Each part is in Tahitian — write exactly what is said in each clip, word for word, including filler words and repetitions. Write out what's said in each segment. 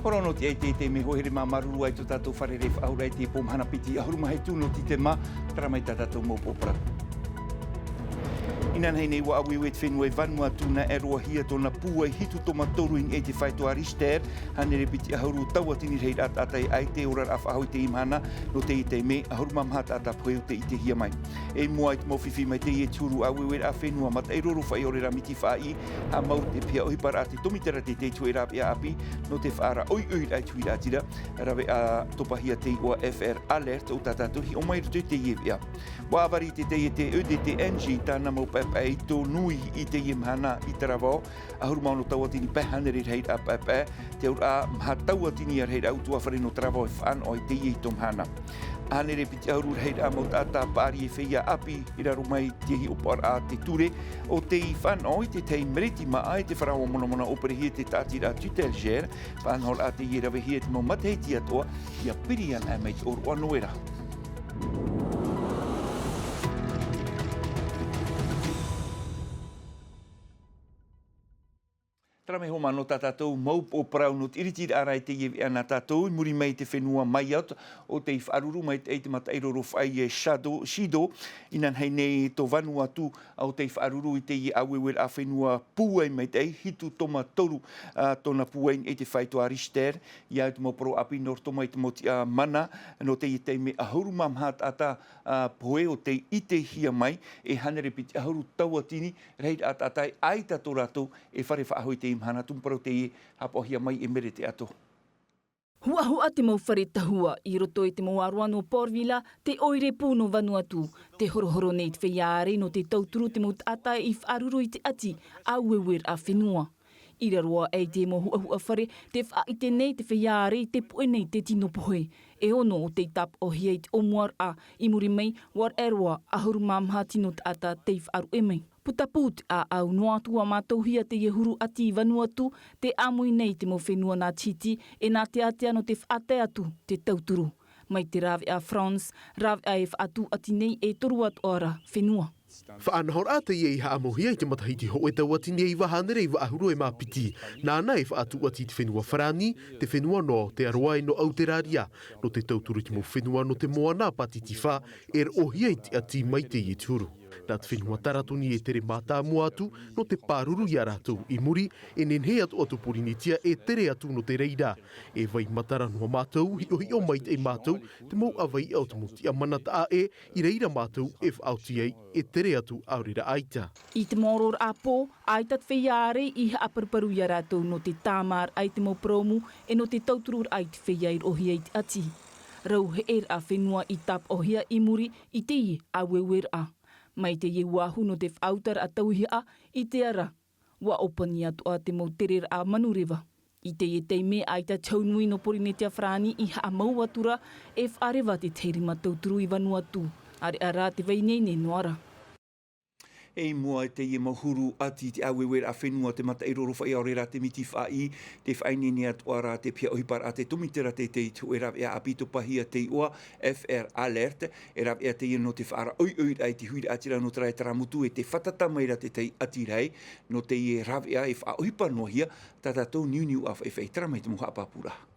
Horo nō te ʻaita i te mea hoʻi here māmāruru ai tō tātou fare rei faʻahou i te pō mahana piti ʻahuru mā hitu nō Tītema, terā mai tā tātou mau pō parau. Inanahi nei ua ʻāueue te fenua i Vanuatu nā ʻōroʻahia tōna pūai hitu toma toru i niʻa i te faito a Richter, hānere piti ʻahuru tauatini rahiraʻa taʻata e ʻaita i te oraraʻa faʻahou i teie mahana, nō teie taime, ʻahuru mā maha taʻata pohe o tei ʻitehia mai. I mua i te mau fifi mai teie te huru ʻāueueraʻa fenua mataʻi rorofaʻi ʻaore rā miti faʻaʻī, haʻamau te piha ʻohiparaʻa te tomitera teitei te hōʻē rāveʻa ʻāpī, nō te faʻaara ʻoiʻoiraʻa i te huiraʻatira, rāveʻa topahia te iʻoa F R Alert o tā tātou hiʻo mai i roto i teie veʻa. Ua ʻāvari te taiete E D T N G i tāna mau paepae i tō nui i teie mahana i Taravao, ʻahuru mā ono tauatini pae hānere rahiraʻa paepae, te auraʻa maha tauatini ia rahiraʻa ʻutuāfare nō Taravao e fānaʻo i teie ito mahana. Hānere piti ʻahuru rahiraʻa mau taʻata paʻari e feiā ʻāpī i raro mai i te hiʻopoʻaraʻa a te ture, ʻo tei fānaʻo i te tahi mereti māʻa i te faraoa monamona ʻōperehia e te tāʻatiraʻa Tutelger, faʻanahoraʻa teie e ravehia e te mau matahiti atoʻa, ʻia piri ana mai te ʻōroʻa Noera. Terā mai hoʻi nō tā tātou mau pō parau nō te ʻiritiraʻa ra i teie veʻa nā tātou, i muri mai i te fenua Mayotte, ʻo tei faʻaruru maitaʻi te mataʻi rorofaʻi e Shado, Chido, inanahi nei tō Vanuatu, ʻo tei faʻaruru i teie ʻāueueraʻa fenua pūai maitaʻi, hitu toma toru, ā, tōna pūai i te faito a Richter, ʻia au te mau parau ʻāpī nō roto mai te mau tiʻamana, nō teie taime ʻahuru mā maha taʻata, ā, pohe o tei ʻitehia mai, e hānere piti ʻahuru tauatini, rahiraʻa taʻata e ʻaita tō rātou e fare faʻahou i teie mahana, tumu parau teie haʻapaʻohia mai e Merete Ato. Huʻahuʻa te mau fare tahua i roto i te mau ʻāroʻa nō Port Vila, te ʻoire pū nō Vanuatu, tē horohoro nei te feiā ʻāreʻa nō te tauturu te mau taʻata i faʻaruru i te ʻati ʻāueueraʻa fenua. I raro aʻe i te mau huʻahuʻa fare, tē faʻaʻite nei te feiā ʻāreʻa i te puʻe nei te tino pohe. E ono ʻo tei tāpaʻohia i te ʻōmuaraʻa, i muri mai, ua raʻe roa ʻahuru mā maha tino taʻata tei faʻaruʻe mai. Putapū te ʻāʻau noa atu ʻua mātauhia teie huru ʻati i Vanuatu, tē ʻāmui nei i te mau fenua nā Tahiti, e nā te ātea nō te faʻatae atu te tauturu. Mai te rāveʻa France, rāveʻa e faʻatūʻati nei e toru atoʻa ra fenua. Faʻanahoraʻa teie i haʻamauhia i te matahiti hōʻē tauatini e iva hānere iva ʻahuru e mā piti. Nāna e faʻatūʻati i te fenua Farāni, te fenua noa o te aroā e nō Auteraria, nō te tauturu i te mau fenua nō te moana a Pātitifā, e roʻohia i te ʻati mai teie te huru. Nā te fenua Taratoni e tere mātāmua atu, nō te pāruru ia rātou i muri, e nehenehe atoʻa tō Pōrīnetia e tere atu nō te reira. E vai matara noa mātou, hiʻohiʻo maitaʻi mātou, te mau ʻaveiʻa o te mau tiʻamana taʻa ʻē, i reira mātou e faʻaoti ai, e tere atu ʻaore rā ʻaita. I te maororaʻa pō, ʻaita te feiā ʻāreʻa i haʻaparuparu ia rātou nō te tāmāraʻa i te mau purōmu, e nō te tautururaʻa i te feiā i roʻohia i te ʻati. Rau heʻeraʻa fenua i tāpaʻohia i muri i teie ʻāueueraʻa. Mai teie uāhu nō te faʻautaraʻa tauihaʻa i te ara, ʻua ʻōpani atoʻa te mau tereraʻa manureva. I teie taime ʻaita te hau nui nō Pōrīnetia Farāni i haʻamau atu ra e faʻareva te tahi rima tauturu i Vanuatu. ʻAreʻa rā te vai ineine noa ra. I mua i teie mau huru ʻati i te ʻāueueraʻa fenua te mataʻi rorofaʻi ʻaore rā te miti faʻaʻī, tē faʻaineine atoʻa ra te piha ʻohiparaʻa te tomitera teitei i te hōʻē rāveʻa ʻāpī topahia te iʻoa F R Alert, e rāveʻa teie nō te faʻaara ʻoiʻoiraʻa i te huiraʻatira nō te rae Taramutu e tē fātata mai ra te tahi ʻati rahi, nō teie rāveʻa e faʻaʻohipa noa hia, tā tātou niuniu ʻāfaʻifaʻi, terā mai te mau haʻapāpūraʻa.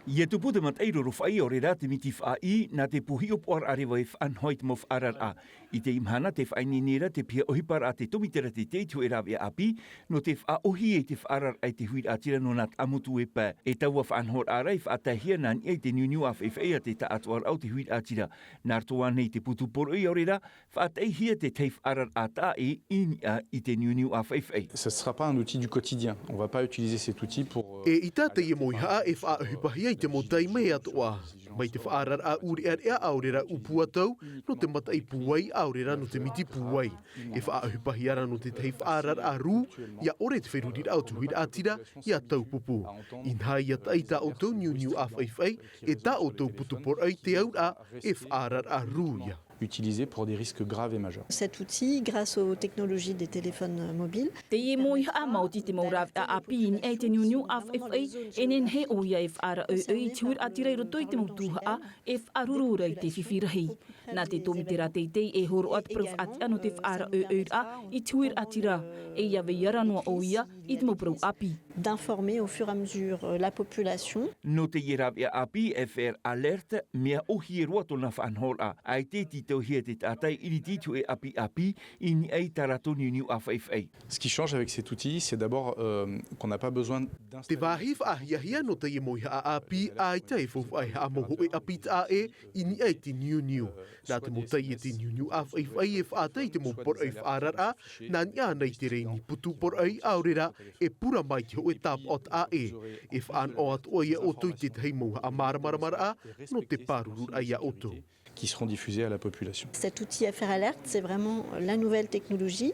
ʻIa tupu te mataʻi rorofaʻi ʻaore rā te miti faʻaʻī, nā te pū hiʻopoʻaraʻa reva e faʻanaho i te mau faʻaararaʻa. I teie mahana tē faʻaineine ra te piha ʻohiparaʻa te tomitera teitei i te hōʻē rāveʻa ʻāpī, nō te faʻaʻōhie i te faʻaararaʻa i te huiraʻatira nō nā Taramutu e pae. E taua faʻanahoraʻa ra i faʻataehia nā niʻa i te niuniu ʻāfaʻifaʻi a te taʻatoʻaraʻa o te huiraʻatira. Nā roto ānei i te putu poroʻi ʻaore rā, faʻataehia te tahi faʻaararaʻa taʻa ʻē i niʻa i te niuniu ʻāfaʻifaʻi. Ce sera pas un outil du quotidien. On va pas utiliser cet outil pour, euh, E ʻita teie mauhaʻa e faʻaʻohipahia i te mau taime atoʻa. Mai te faʻaararaʻa ʻūreʻareʻa ʻaore rā ʻūpuatau, nō te mataʻi pūai ʻaore rā nō te miti pūai. E faʻaʻohipahia ra nō te tahi faʻaararaʻa rū, ʻia ʻore te feruriraʻa o te huiraʻatira, ʻia taupupu. Inaha ʻia taʻi tā ʻoutou niuniu ʻāfaʻifaʻi, e tā ʻoutou putu poroʻi te auraʻa, e faʻaararaʻa rū ia. utilisé pour des risques graves et majeurs. Cet outil, grâce aux technologies des téléphones mobiles, Teie mōihaʻa maoti te mau rāveʻa ʻāpī i niʻa i te niuniu ʻāfaʻifaʻi, e nehenehe ʻoia e faʻaara ʻoiʻoi i te huiraʻatira i roto i te mau tuhaʻa e faʻaruru ra i te fifi rahi. Nā te tōmite rā teitei e hōroʻa te parau faʻatiʻa nō te faʻaara ʻoiʻoiraʻa i te huiraʻatira, e ʻia vai ara noa ʻoia i te mau parau ʻāpī. D'informer au fur et à mesure, euh, la population. Nō teie rāveʻa ʻāpī, F R Alert, mea ʻōhie roa tōna faʻanahoraʻa. ʻAita e tītauhia te taʻata e ʻiriti i te hōʻē ʻapi ʻāpī i niʻa i tā rātou niuniu ʻāfaʻifaʻi. Ce qui change avec cet outil, c'est d'abord euh, qu'on n'a pas besoin Te d'installer vāhi faʻahiahia nō teie mōihaʻa ʻāpī, ʻaita e faufaʻa e haʻamau hōʻē ʻapi taʻa ʻē i niʻa i te niuniu. Nā te mau taiete niuniu ʻāfaʻifaʻi e faʻatae i te mau poroʻi faʻaararaʻa, nā niʻa ana i te reni putu poroʻi, ʻaore rā e pura mai te hōʻē tāpaʻo taʻa ʻē. E faʻanaho atu ʻoia iā ʻoutou i tētahi mau haʻamāramaramaraʻa nō te pārururaʻa iā ʻoutou. qui seront diffusés à la population. Cet outil F R Alert, c'est vraiment la nouvelle technologie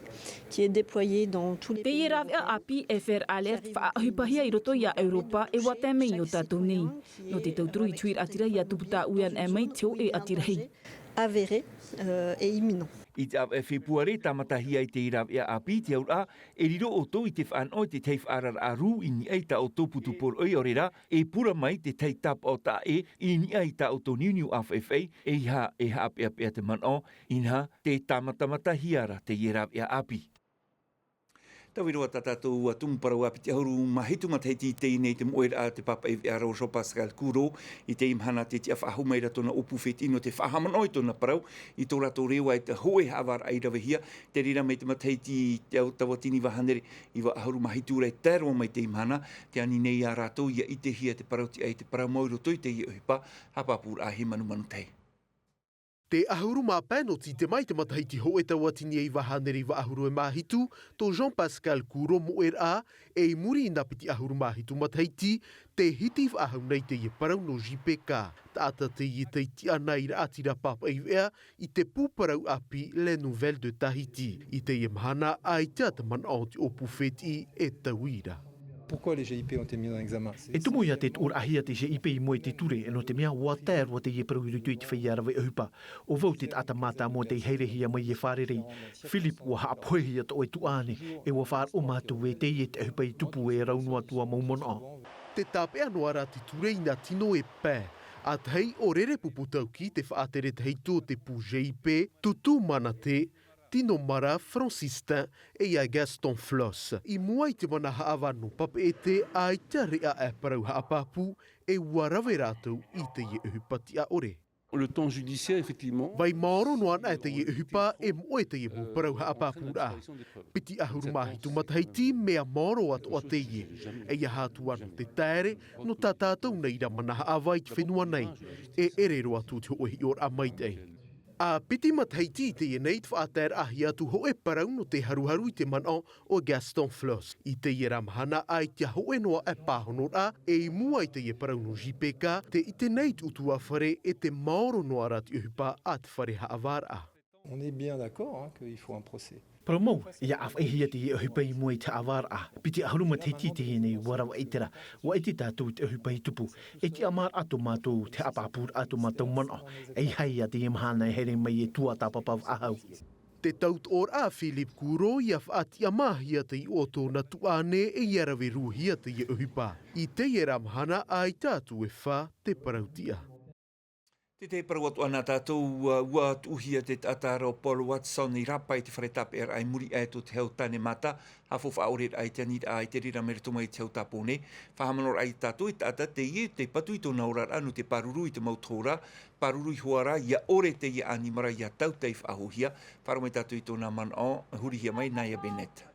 qui est déployée dans tous les Teie rāveʻa ʻāpī F R Alert faʻaʻohipahia i roto iā Europa e ua tae mai i ō tātou nei. Nō te tauturu i te huiraʻatira ʻia tupu tāʻue ana mai te hōʻē ʻati rahi. Avéré euh, et imminent. I te ʻāvaʻe Fepuare, tāmatahia ai te rāveʻa ʻāpī te auraʻa e riro ʻoutou i te faʻanaho i te tahi faʻaararaʻa rū i niʻa i tā ʻoutou putu poroʻi, ʻaore rā e pura mai te tahi tāpaʻo taʻa ʻē i niʻa i tā ʻoutou niuniu ʻāfaʻifaʻi. E ʻeiaha e haʻapeʻapeʻa te manaʻo, inaha te tāmatamatahia ra teie rāveʻa ʻāpī. Tauiroa tā tātou tumu parau ʻa piti ʻahuru mā hitu matahiti i teie nei te moʻeraʻa te pāpaʻi veʻa rā ʻo Jean Pascal Couraud. I teie mahana tē tiʻa faʻahou mai ra tōna ʻōpū fētiʻi nō te faʻahaʻamanaʻo i tōna parau i tō rātou reo ʻaita hōʻē haʻavāraʻa i ravehia. Te reira mai te matahiti i te tauatini iva hānere iva ʻahuru mā hitu ra e tae roa mai teie mahana, tē ani nei iā rātou ʻia ʻitehia te parau tiʻa i te parau mau i roto i teie ʻohipa haʻapāpūraʻa hei manumanu tahi. Te ʻahuru mā pae nō tītema i te matahiti hōʻē tauatini e iva hānere iva ʻahuru e mā hitu, tō Jean Pascal Couraud moʻeraʻa, e i muri i nā piti ʻahuru mā hitu matahiti, tē hiti faʻahou nei teie parau nō J P K, taʻata teie tei tiʻa nā i raʻatira pāpaʻi veʻa i te pū parau ʻāpī Les Nouvelles de Tahiti. I teie mahana, ʻaita te manaʻo o te ʻōpū fētiʻi e taui ra. Pourquoi les G I P ont été mis en examen? C'est- E tumu ia te tuʻuraʻahia te G I P i mua i te ture, nō te mea ʻua tae roa teie parau i roto i te feiā rave ʻohipa. ʻO vau te taʻata mātāmua tei haerehia mai e fārerei. Philippe, ʻua haʻapohehia tō ʻoe tuahine, e ʻua faʻaroʻo mātou ē teie te ʻohipa i tupu e rau noa atu ā mau manaʻo. Tē tāpeʻa noa ra te ture i nā tino e pae. ʻA tahi, ʻo Rere Puputaukī te faʻatere tahito o te pū G I P, Tutu Manate, Tino Mara Francistin, e ia Gaston Flosse. I mua i te mana haʻavā nō Papeʻete, ʻaita reʻa e parau haʻapāpū, e ʻua rave rātou i teie ʻohipa tiʻa ʻore. Le temps judiciaire, effectivement. Vai maoro noa ana teie ʻohipa, e moʻe teie mau parau haʻapāpūraʻa. Piti ʻahuru mā hitu matahiti, mea maoro atoʻa teie. E ʻeiaha atu ā nō te taere, nō tā tātou nei ra mana haʻavā i te fenua nei. E ʻere roa atu te hōʻē hiʻoraʻa maitaʻi. ʻA piti matahiti i teie nei te faʻataeraʻahia atu hōʻē parau nō te haruharu i te manaʻo o Gaston Flosse. I teie ra mahana ʻaita hōʻē noa e pāhonoraʻa, e i mua i teie parau nō J P K, tē ʻite nei te ʻutuāfare e tē maoro noa ra te ʻohipa a te fare haʻavāraʻa. On est bien d'accord, hein, qu'il faut un procès. Parau mau, ʻia ʻāfaʻihia teie ʻohipa i mua i te haʻavāraʻa. Piti ʻahuru matahiti i teie nei, ʻua rave ʻite ra, ʻua ʻite tātou i te ʻohipa i tupu. E tiʻamāraʻa tō mātou, te haʻapāpūraʻa tō mātou manaʻo. ʻEiaha ia teie mahana e haere mai e tuatāpapa faʻahou. Te tautoʻoraʻa a Philippe Couraud ʻia faʻatiʻamāhia te iʻoa o tōna tuahine e ʻia rave rūhia teie ʻohipa. I teie ra mahana ʻaita atu e fā te parau tiʻa. Tētahi parau atoʻa nā tātou, ua, ua tuʻuhia te taʻata ra ʻo Paul Watson i rāpae i te fare tāpeʻaraʻa i muri aʻe i tō te hau tāne mata, haʻafaufaʻa ʻore raʻa i te aniraʻa i te reira mai roto mai i te hau tāpō nei. Faʻahaʻamanaʻoraʻa iā tātou e taʻata teie tei patu i tōna oraraʻa nō te pāruru i te mau tohorā, pāruru iho ā rā, ʻia ʻore teie ʻanimara ʻia tautai faʻahouhia. Faʻaroʻo mai tātou i tōna manaʻo, hurihia mai Naya Bennett.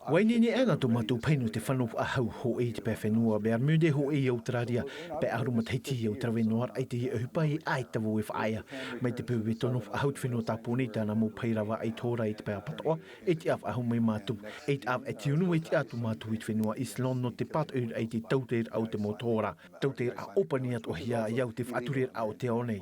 ʻUa ineine aʻe na tō mātou pae nō te fano faʻahou, hōʻē i te pae fenua Bermude, hōʻē i Australia, pae ʻahuru matahiti au te rave noa raʻa i teie ʻohipa e ʻaita vau e faʻaea. Mai te peu e tono faʻahou te fenua tāpō nei i tāna mau pae ravaʻai tohorā i te pae ʻapatoʻa, e tiʻa faʻahou mai mātou. E i te ʻāvaʻe tiunu e tiʻa atu mātou i te fenua Islande nō te pātoʻiraʻa i te tauteraʻa o te mau tohorā. Tauteraʻa ʻōpani atoʻahia i au te faʻatureraʻa o te ao nei.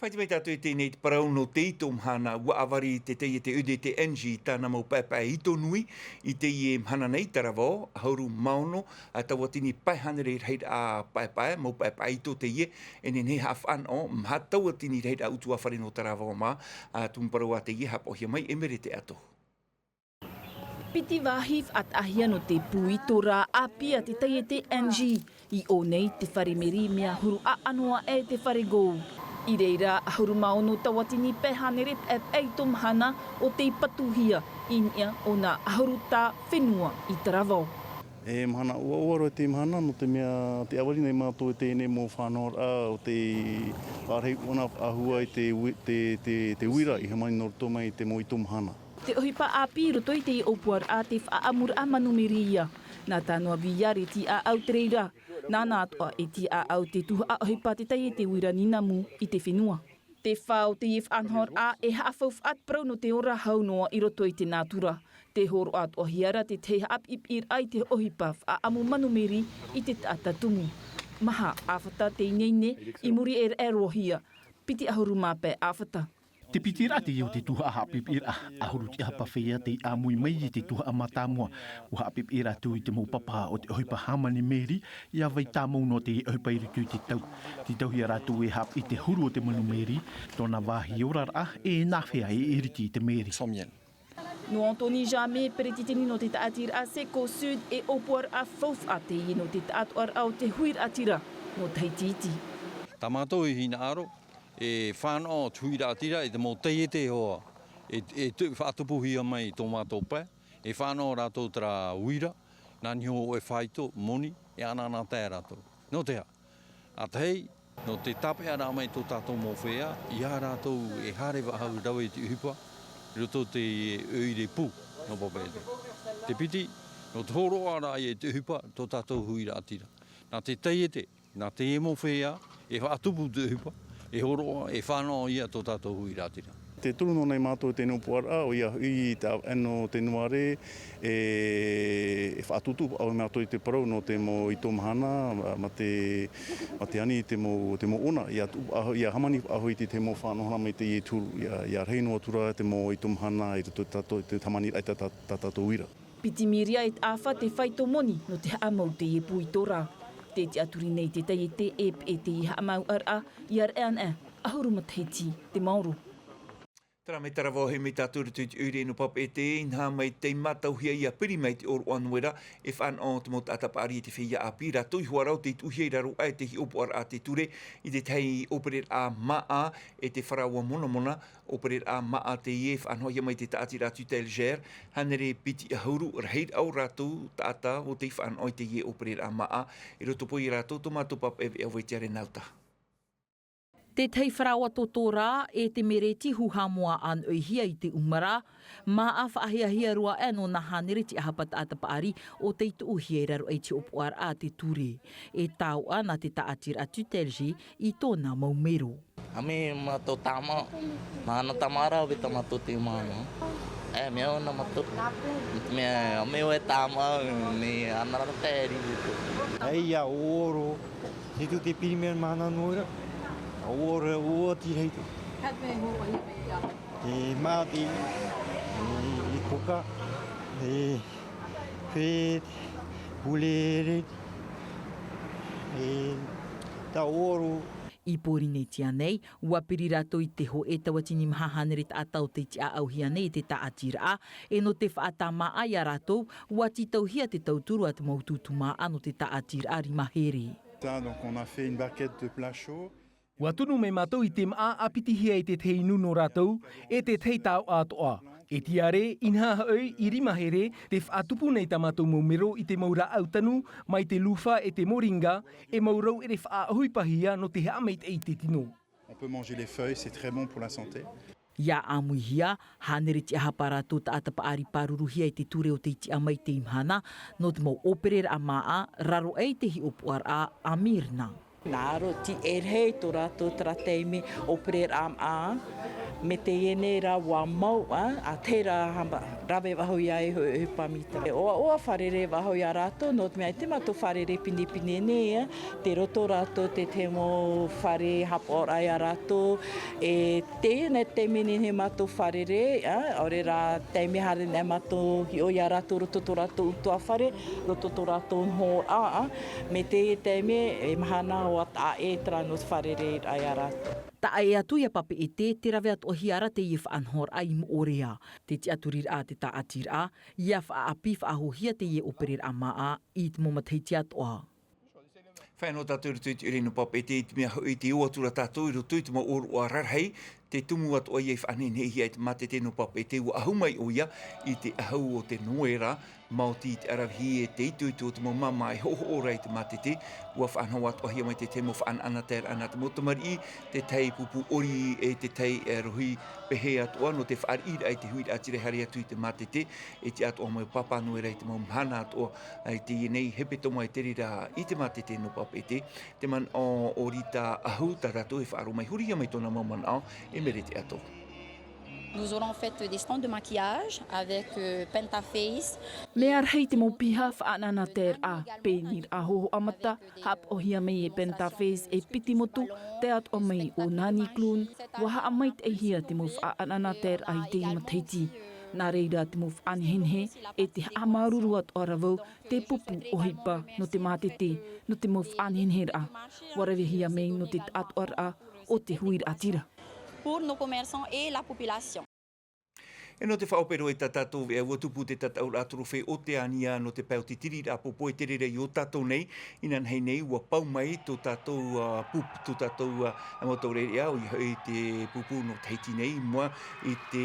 Faʻaite mai tātou i teie nei te parau nō te ito mahana, ua ʻāvari te taiete E D T N G i tāna mau paepae ito nui i teie mahana nei, taravao, ʻahuru mā ono, ā, tauatini pae hānere rahiraʻa paepae, mau paepae ito teie, e nehenehe e haʻafānaʻo, maha tauatini rahiraʻa ʻutuāfare nō taravao mā, ā, tumu parau ā teie, haʻapaʻohia mai e Merete Ato. Piti vāhi faʻataʻahia nō te pū ito rā ʻāpī a te taiete N G. I ʻō nei te fare meri mea huru ʻaʻano aʻe te fare gou. I reira ʻahuru mā ono tauatini pae hānere paepae ito mahana o tei patuhia i niʻa o nā ʻahuru tā fenua i taravao. E mahana ʻuaʻua roa te mahana, nō te mea tē ʻāvari nei mātou i teie nei mau faʻanahoraʻa o tei faʻarahi ʻōna faʻahou i te ui-, te, te, te uira i hāmani nō roto mai i te mau ito mahana. Te ʻohipa ʻāpī i roto i teie ʻōpuaraʻa te faʻaʻamuraʻa manumeri ia. Nā Tānoa Viiari e tīʻāʻau te reira. Nāna atoʻa e tīʻāʻau te tuhaʻa ʻohipa te taiete uira nīnamu i te fenua. Te fā o teie faʻanahoraʻa e haʻafaufaʻa te parau nō te ora hau noa i roto i te nātura. Tē hōroʻa atoʻahia ra te tahi haʻapiʻipiʻiraʻa i te ʻohipa faʻaʻamu manumeri i te taʻata tumu. Maha ʻāfata tei ineine, i muri e raʻe roa hia. Piti ʻahuru mā pae ʻāfata. Te piti raʻa teie o te tuhaʻa haʻapiʻipiʻiraʻa, ʻahuru tiʻahapa feiā tei ʻāmui mai i te tuhaʻa mātāmua. Ua haʻapiʻipiʻi rātou i te mau papa o te ʻohipa hāmani meri, ʻia vai tāmau noa teie ʻohipa i roto i te tau. Tei tauhia rātou e haʻapiʻi te huru o te manumeri, tōna vāhi oraraʻa, e nāfea e ʻiriti i te meri. Nō Anthony Jame, peretiteni nō te tāʻatiraʻa Seco Sud, e ʻōpuaraʻa faufaʻa teie nō te taʻatoʻaraʻa o te huiraʻatira nō Tahiti Iti. Tā mātou i hinaʻaro, e fānaʻo te huiraʻatira i te mau taiete hoa, e, e tu-, faʻatupuhia mai i tō mātou pae, e fānaʻo rātou terā uira, nā niʻa hoʻi e faito, moni, e anaanatae rātou. Nō te aha? ʻA tahi, nō te tāpeʻaraʻa mai tō tātou mau feiā, ia rātou e haere faʻahou rave i te ʻohipa, i roto i te ʻoire pū, nō Papeʻete. Te piti, nō te hōroʻaraʻa ia i te ʻohipa, tō tātou huiraʻatira. Nā te taiete, nā te mau feiā, e faʻatupu te ʻohipa, e hōroʻa, e fānaʻo ia tō tātou huiraʻatira. Tē toru noa nei mātou i teie ʻōpuaraʻa, ʻoia hoʻi i te ʻāvaʻe nō Tenuare, e, e faʻatupu faʻahou mātou i te parau nō te mau ito mahana, mā, mā te, mā te ani i te mau, te mau ʻona, ʻia tupu faʻahou, ʻia hāmani faʻahou i te, te mau faʻanahoraʻa mai teie turu, ʻia, ʻia rahi noa atu ra te mau ito mahana i roto i tā tātou, i te hāmaniraʻa i tā, tā, tā tātou uira. Piti miria e taʻafa te faito moni nō te haʻamau teie pū ito ra. Tē tiʻaturi nei te taiete e peʻe teie haʻamāuʻaraʻa, ʻia raʻe anaʻe, ʻahuru matahiti te maoro. Terā mai taravao, e mai tātou i roto i te ʻoire nō Papeʻete, inaha mai tei mātauhia ʻia piri mai te ʻōroʻa Noera, e fānaʻo te mau taʻata paʻari e te feiā ʻāpī, rātou iho ā rā tei tuʻuhia i raro aʻe te hiʻopoʻaraʻa a te ture, i te tahi ʻōpereraʻa māʻa, e te faraoa monamona, ʻōpereraʻa māʻa teie faʻanahohia mai te tāʻatiraʻa Tutelger, hānere piti ʻahuru, rahiraʻa o rātou taʻata ʻo tei fānaʻo i teie ʻōpereraʻa māʻa, i roto pō ia rātou tō mātou pāpaʻi veʻa Vaitiare Nauta. Te tahi faraoa tōtōrā, e te mereti hūhā moa ʻānoʻihia i te ʻumara, māʻa faʻahiahia roa aʻe nō nā hānere tiʻahapa taʻata paʻari ʻo tei tuʻuhia i raro aʻe i te hiʻopoʻaraʻa a te ture. E taoʻa nā te tāʻatiraʻa Tutelger i tōna mau mero. ʻAmi mātou tāmā, māna tāmā rā, ʻo veta mātou te māna. E, mea ʻona mātou. Mea, ʻami ʻoe tāmā, me ana rā te riri. Hei, ia ʻōro, te tu te piri mea māna nō ra. ʻŌro, ʻō tira i tu. E māti, e, e koka, e, pet, pulere, e, ta ʻōro. I Pōrīnetia nei, ua piri rātou i te hōʻē tauatini maha hānere taʻata ʻo tei tiʻaʻauhia nei e te tāʻatiraʻa, e nō te faʻatāmāʻa ia rātou, ua tītauhia te tauturu a te mau tūtū māʻa nō te tāʻatiraʻa rima here. Ça, donc on a fait une barquette de plats chauds. Ua tunu mai mātou i te māʻa ʻāpitihia e te tahi inu nō rātou, e te tahi taoʻa atoʻa. E tiare, inaha hoʻi, i rima here, tē faʻatupu nei tā mātou mau mero i te mau rāʻau tanu, mai te lūfa e te moringa, e mau rauʻere faʻaʻohipahia nō te haʻamaitaʻi i te tino. On peut manger les feuilles, c'est très bon pour la santé. ʻIa ʻāmuihia, hānere tiʻahapa rātou taʻata paʻari pāruruhia i te ture ʻo tei tiʻa mai i teie mahana, nō te mau ʻōpereraʻa māʻa, raro aʻe i te hiʻopoʻaraʻa a Mirna. Nā ʻōro, tē ʻere hia tō rātou terā taime ʻōpereraʻa māʻa, Me teie nei rā ua mau, ā, ā, tērā hama, rave vau ia e hoʻi, e hoʻi pāmita. E ʻoaʻoa fārerei vau ia rātou, nō te mea i te mātou fārerei pinepine nei, ā, tei roto rātou te, te mau fare haʻapaʻoraʻa ia rātou, e teie nei taime nei mātou fārerei, ā, ʻaore rā taime haere nei mātou hiʻo ia rātou roto tō rātou ʻutuāfare, roto tō rātou nohoraʻa, ā, me teie taime, e mahana ua taʻa ʻē terā nō te fārereiraʻa ia rātou. Taʻa ʻē atu ia Papeʻete, te rave atoʻahia ra teie faʻanahoraʻa i Moʻorea. Te tiʻaturiraʻa te tāʻatiraʻa, ʻia faʻaʻapi faʻahouhia teie ʻōpereraʻa māʻa i te mau matahiti atoʻa. Fānaʻo tātou i roto i te ʻoire nō Papeʻete i te mea hoʻi tē ʻō atu ra tātou i roto i te mau ʻōroʻa rarahi, tē tumu atoʻa ia i faʻanehenehehia e te mātete nō Papeʻete, ua ʻahu mai ʻoia i te ʻahu o te Noera, maoti te ʻaravihi e te itoito o te mau māmā e hoʻohoʻo ra i te mātete, ua faʻanaho atoʻahia mai te tahi mau faʻanaʻanataeraʻa nā te mau tamariʻi, te tahi pupu ʻori e te tahi, e, rohi pehē atoʻa nō te fāriʻiraʻa i te huiraʻatira e haere atu i te mātete, e tiʻa atoʻa mai Papa Noera i te mau mahana atoʻa, ā, i teie nei hepetoma e tere ra i te mātete nō Papeʻete, te manaʻo o Rita ʻAhu, tā tātou e faʻaroʻo mai, hurihia mai tōna mau manaʻo, e Merete Ato. Nous aurons en fait des stands de maquillage avec, euh, Pentaface. Mea rahi te mau piha faʻanaʻanataeraʻa, pēniraʻa hōhoʻa mata, haʻapaʻohia mai e Pentaface e piti motu, tae atoʻa mai ʻo Nani Clown, ua haʻamaitaʻihia te mau faʻanaʻanataeraʻa i teie matahiti. Nā reira te mau faʻanehenehe, e te haʻamāuruuru atoʻa ra vau, te pupu ʻohipa nō te mātete, nō te mau faʻaneheneheraʻa. Ua ravehia mai nō te taʻatoʻaraʻa o te huiraʻatira. Pour nos commerçants et la population. E nō te faʻaʻope roa i tā tātou veʻa, ua tupu te tataʻuraʻa Trophée Oteania nō te pae o te tiriraʻa pōpō e tere ra i ō tātou nei, inanahi nei, ua pau mai tō tātou, ā, pup-, tō tātou, ā, mau taureʻareʻa, ʻoia hoʻi te pupu nō Tahiti nei, i mua i te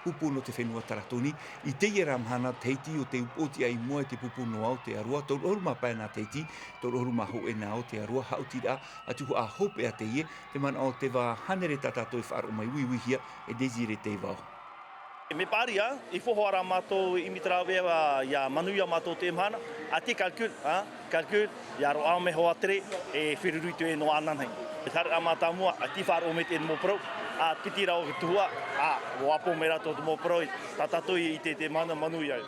pupu nō te fenua Taratoni. I teie ra mahana Tahiti ʻo tei upoʻotiʻa i mua i te pupu nō Aotearoa, toru ʻahuru mā pae nā Tahiti, toru ʻahuru mā hōʻē nā Aotearoa, haʻutiraʻa atu hoʻi hopeʻa teie, te manaʻo o te vā hānere tā tātou e faʻaroʻo mai, uiuihia e Désiré Teivao. Mai Paris, ā, i faʻaroʻo ra mātou i ʻimi terā veʻa, ʻia manuia mātou teie mahana, ʻa te calcul, ā, calcul, ʻia roaʻa mai hoʻi te tere, e feruri atu e noa ananahi. E haere ra mātāmua, ʻa te faʻaroʻo mai te mau parau, ʻa piti rā o te tuhaʻa, ʻa, ʻua pō mai rātou te mau parau, tā tātou i te, te mahana manuia.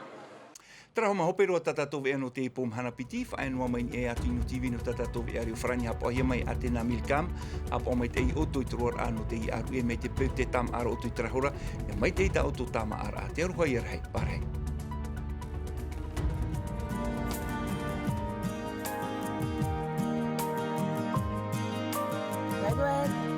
Terā hoʻi mā hope roa tā tātou veʻa nō teie pō mahana piti, faʻaea noa mai nei ʻe atu i Nuku TV nō tā tātou veʻa reo farāni, haʻapaʻohia mai Athéna Milcam, haʻapaʻo maitaʻi ʻoutou i te roaraʻa nō teie ʻāruʻe mai te peu tē tāmāʻa ra ʻoutou i terā hora, ʻia maitaʻi tā ʻoutou tāmāʻaraʻa, te aroha ʻia rahi, pārahi. Bye bye.